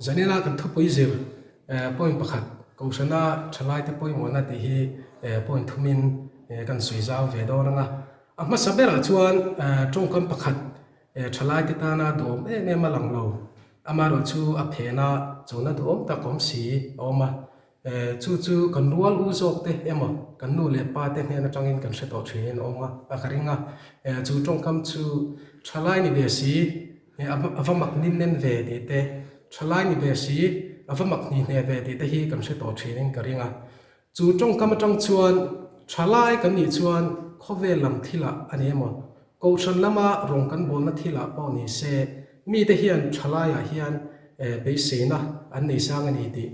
Zanina kan thupui zir point pakhat, Kohhrana thalaite pawimawhna tih hi point thumin kan sawi zau ve dawn ang a. A hmasa berah chuan tawngkam pakhat thalaite tana duhawm em em a lang lo. Amaherawhchu a phena chona duhawm tak awm si a awm a. Chu chu kan rual u zawk te emaw kan nu leh pa te hnen atangin kan hre tawh thin a awm a, ka ring a. Chu tawngkam chu thalai ni ve si, a va mak nin nen ve tih te, thalai ni ve si, a va mak hni hne ve tih te hi kan hre tawh thinin ka ring a. Chu tawngkam atang chuan thalai kan nih chuan khawvel lam thilah a ni emaw, Kohhran lama rawng kan bawlna thilah pawh ni se, mite hian thalaiah hian beiseina an nei sang a ni tih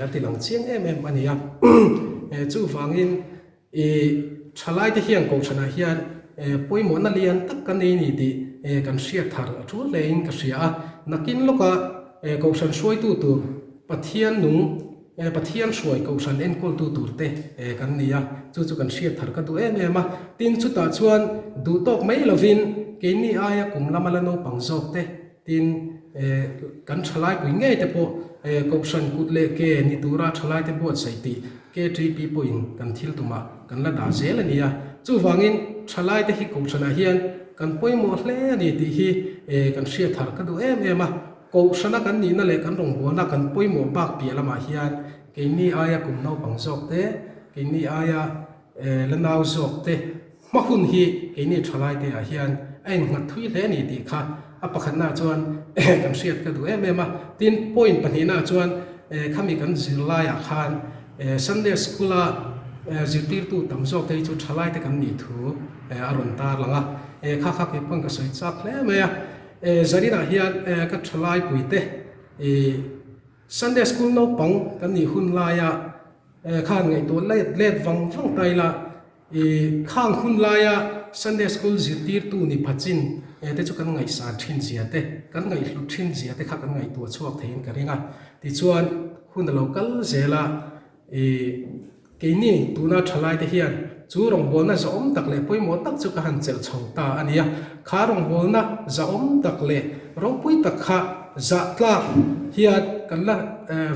a ti lang chiang em em a ni a. Chuvangin i thalaite hian Kohhranah hian pawimawhna lian tak kan nei a ni tih kan hriat thar a tul hlein ka hria a. Nakin lawka Kohhran hruaitu tur Pathian nung Pathian hruai Kohhran enkawltu turte kan ni a, chu chu kan hriat thar ka duh em em a. Tin, chutah chuan duh tawk mai lovin keini aia kum lama la naupang zawk te, tin, kan thalaipui ngei te pawh Kohhran kut leh ke ni tura thalaite buatsaih tih KTP pawhin kan thil tumah kan la dah zel a ni a. Chuvangin thalaite hi Kohhranah hian kan pawimawh hle a ni tih hi kan hriat thar ka duh em em a. Kohhrana kan nihna leh kan rawngbawlna kan pawimawh bak piah lamah hian keini aia kum naupang zawk te, keini aia la nau zawk te hma hun hi keini thalai te ah hian a innghat thui hle a ni tih kha a pakhatnaah chuan kan hriat ka duh em em a. Tin, point pahnihnaah chuan khami kan zirlaiah khan Sunday School-a zirtirtu tam zawk te hi chu thalai te kan nih thu a rawn tarlang a, kha kha kei pawn ka sawi chak hle mai a. Zarinah hian ka thalai puite i Sunday School naupang kan nih hun laia khan ngaihtuah let let vang vang ta ila i khang hun laia Sunday School zirtirtu ni pha chin te chu kan ngaihsan thin zia te, kan ngaihhlut thin zia te kha kan ngaihtuah chhuak theiin ka ring a. Tichuan hun a lo kal zel a i. Keini tuna thalaite hian chu rawngbawlna zahawm tak leh pawimawh tak chu ka han chelh chho ta a nia. Kha rawngbawlna zahawm tak leh ropui tak kha zah tlak hian kan la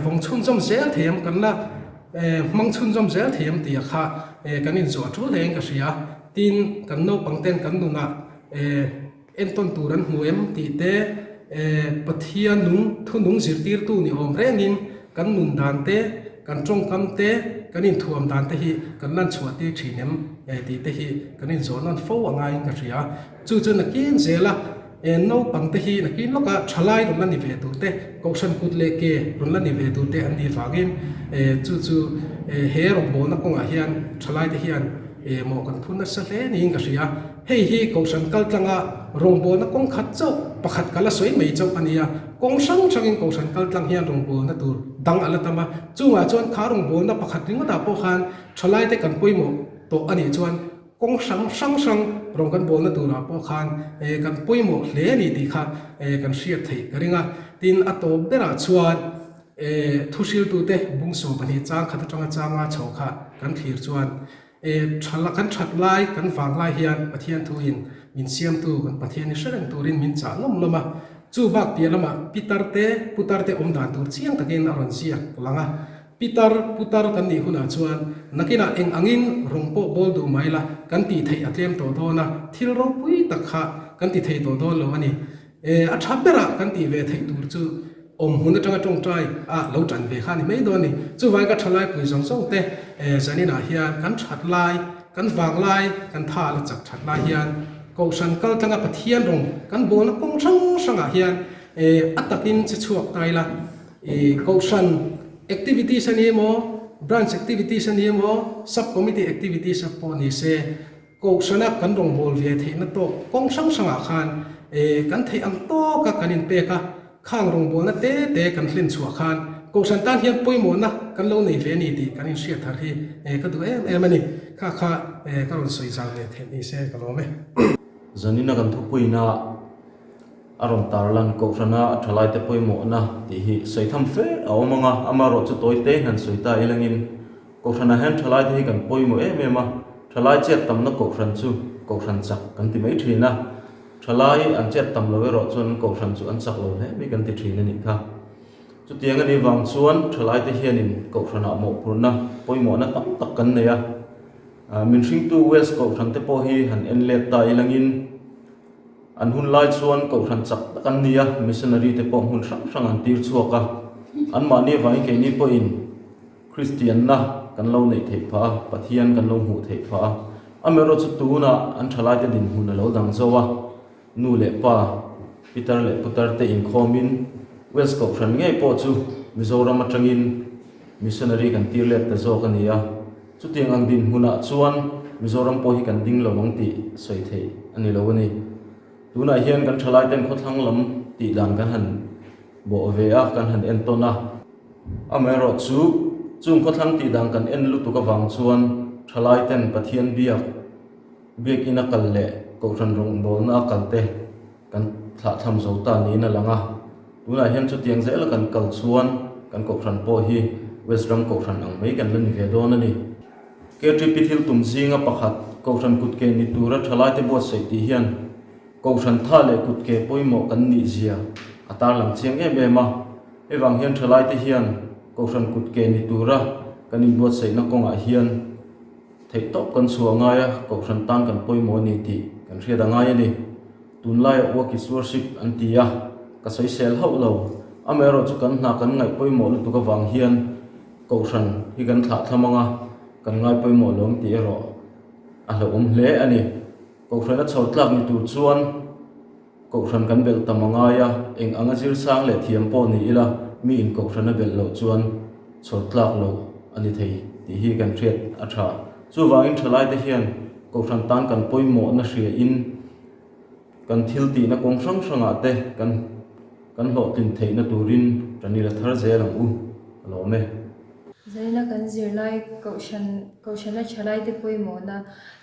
vawng chhunzawm zel thei ang, kan la hmang chhunzawm zel thei ang tih kha kan inzawh a tul hlein ka hria. Tin, kan naupang ten kan nunah Entawn tur an hmu em tih te, Pathian nung thunung zirtirtu ni awm rengin kan nun dan te, kan tawngkam te, kan inthuam dan te hi kan lan chhuah tir thin em tih te hi kan inzawh nawn fo a ngaiin ka hria. Chu chu nakin zela naupang te hi nakin lawka thalai rawn la ni ve tur te, kohhran kut leh ke rawn la ni ve tur te an nih vangin chu chu he rawngbawlna kawngah hian thalai te hian mawh kan phur nasa hle niin ka hria. Hei hi Kohhran kaltlanga rawngbawlna kawng khat chauh pakhat ka la sawi mai chauh a ni a, kawng hrang hrangin Kohhran kaltlang hian rawngbawlna tur dang a la tam a, chungah chuan kha rawngbawlna pakhat ringawtah pawh khan thalaite kan pawimawh tawh a nih chuan kawng hrang hrang hrang rawng kan bawlna turah pawh khan kan pawimawh hle a ni tih kha kan hriat theih ka ring a. Tin, a tawp berah chuan thuhriltute bung 12 chang khat atanga changa chho kha kan thlir chuan E, thala kan that lai, kan vang lai hian Pathian thuin min siamtu kan Pathian hi hre reng turin min chah lawm lawm a. Chu bak piah lamah Pitar te, Putar te awm dan tur chiang takin a rawn ziak lang a. Pitar, Putar kan nih hunah chuan nakinah eng angin rawng pawh bawl duh mai la, kan tih theih a tlem tawh dawn a, thil ropui tak kha kan ti thei tawh dawn lo a ni. E, a tha berah kan tih ve theih tur chu awm hmun atanga tawngtai a lo tan ve kha a ni mai dawn a ni. Chuvangin ka thalaipui zawng zawng te zaninah hian kan that lai, kan vang lai, kan tha la chak that lai hian Kohhran kal tlanga Pathian rawng kan bawlna kawng hrang hrangah hian a takin che chhuak ta ila. Kohhran activities a ni emaw, branch activities a ni emaw, sub committee activities a pawh ni se, Kohhrana kan rawngbâwl ve theihna tâwk kawng hrang hrangah khân kan theih ang tâwka kan inpêk a, khâng rawngbâwlna tê tê kan hlen chhuah khân Kohhran tân hian pawimawhna kan lo nei ve a ni tih kan inhriat thar hi ka duh êm êm a ni. Kha kha ka rawn sawi zau ve theih ni se ka lâwm e. Zanina kan thupuina a rawn tarlan Kohhrana a thalaite pawimawhna tih hi sawi tham fe a awm ang a, amaherawhchu tawi te hian sawi ta ilangin Kohhranah hian thalaite hi kan pawimawh em em a, thalai chet tamna kohhran chu kohhran chak kan ti mai thin a, thalai an chet tam lo erawh chuan kohhran chu an chak lo hle mai kan ti thin a nih kha. Chutiang a nih vang chuan thalaite hianin Kohhranah mawhphurhna pawimawhna tam tak kan nei a. Min hringtu Wales Kohhran te pawh hi han en let ta ilangin an hun lai chuan Kohhran chak tak an ni a, missionary te pawh hmun hrang hrang an tir chhuak a. Anmahni avangin keini pawhin Kristianna kan lo neih theih phah a, Pathian kan lo hmuh theih phah a. Amaherawhchu chu tunah an thalaite dinhmun a lo dang zo a. Nu leh pa, pitar leh putar te inkhawmin Wales Kohhran ngei pawh chu Mizoram atangin missionary kan tir let ta zawk a ni a. Chutiang ang dinhmunah chuan Mizoram pawh hi kan ding lo ang tih sawi theih a ni lo a ni. Tunah hian kan thalai ten khawthlang lam tih dan kan han bawh ve a, kan han entawn a. Amaherawh chu, chung khawthlang tih dan kan en lutuk avang chuan thalai ten Pathian biak, Biakinn a kal leh Kohhran rawngbawlna a kal te kan thlahthlam zo ta niin a lang a. Tunah hian chutiang zela kan kal chuan kan Kohhran pawh hi West ram Kohhran ang mai kan la ni ve dawn a ni. KTP thil tum zinga pakhat Kohhran kutke ni tura thalaite buatsaih tih hian Kohhran tha leh kutke pawimawh kan nih zia a tarlang chiang em em a. Hei vang hian thalaite hian Kohhran kutke ni tura kan inbuatsaihna kawngah hian Theih tawp kan chhuah ngai a, Kohhran tan kan pawimawh a ni tih kan hriat a ngai a ni. Tunlaiah work is worship an ti a, ka sawisel hauh lo. Amaherawh chu kan hna kan ngaih pawimawh lutuk avang hian Kohhran hi kan thlah thlam ang a, kan ngai pawimawh lo ang tih erawh a hlauhawm hle a ni. Kohhrana chho tlak ni tur chuan Kohhran kan belh tam a ngai a, eng anga zir sang leh thiam pawh ni ila mi in kohhran a belh loh chuan chhawr tlak loh a ni thei tih hi kan hriat a tha. Chuvangin thalaite hian kohhran tan kan pawimawhna hria in kan thil tihna kawng hrang hrangah te kan kan hlawhtlin theihna turin tan ila thar zel ang u ka lawm e. Zaina kan zirlai kohhran kohhrana thalaite pawimawhna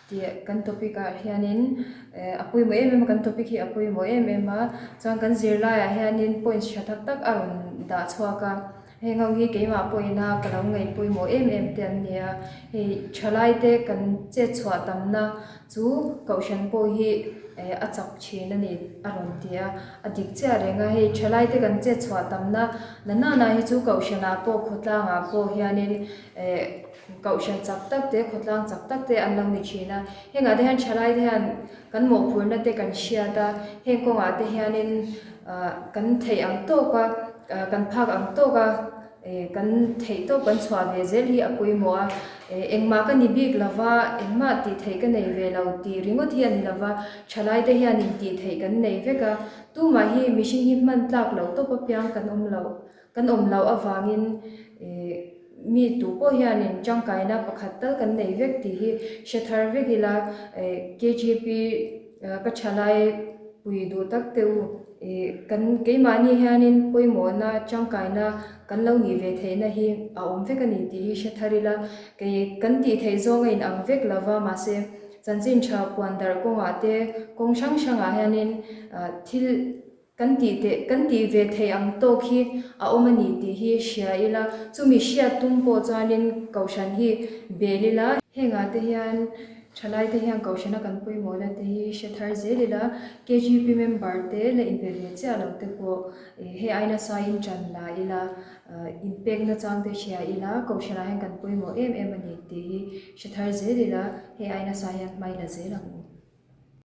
Tih kan topic ah hianin a pawimawh em em a, kan topic hi a pawimawh em em a, chuan kan zirlai ah hianin points tha tak tak a rawn dah chhuak a, heng ho hi keimah pawhin a ka lo ngaih pawimawh em em te an ni a, hei thalai te kan chet chhuah tamna chu kohhran pawh hi a chak thin a ni a rawn ti a, a dik chiah reng a, hei thalai te kan chet chhuah tamna na nana hi chu kohhran ah pawh khawtlang ah pawh hianin eh. Kohhran chak tak te, khawtlang chak tak te an lo ni thin a. Hengah te hian thalai te hian kan mawhphurna te kan hriat a, heng kawngah te hianin kan theih ang tawk a, kan phak ang tawk a, kan theih tawk kan chhuah ve zel hi a pawimawh a. Engmah ka ni bik lo va, engmah tih theih ka nei ve lo tih ringawt hi a ni lo va, thalai te hianin tih theih kan nei vek a. Tumah hi mihring hi hman tlak loh tawp apiang kan awm loh. Kan awm loh avangin mi tu pawh hianin tangkaina pakhat tal kan nei vek tih hi hre thar vek ila KGP ka thalai pui duh tak teh u. Kan keimahni hianin pawimawhna tangkaina kan lo nih ve theihna hi a awm vek a ni tih hi hre thar ila. Kei kan tih theih zawng a inang vek lova mahse chanchin tha puan darh kawngah te kawng hrang hrangah hianin thil Kan tih teh, kan tih ve theih ang tawk hi a awm a ni tih hi hria ila, chumi hriat tum pawh chuanin Kohhran hi bel ila. Hengah te hian thalai te hian Kohhrana kan pawimawhna te hi hre thar zel ila, KGP member te la inpe ve chiah lo te pawh hei ai nasa in tan la ila, inpekna chang te hria ila, Kohhranah hian kan pawimawh em em a ni tih hi hre thar zel ila, hei ai nasa hian hmai la zel ang u.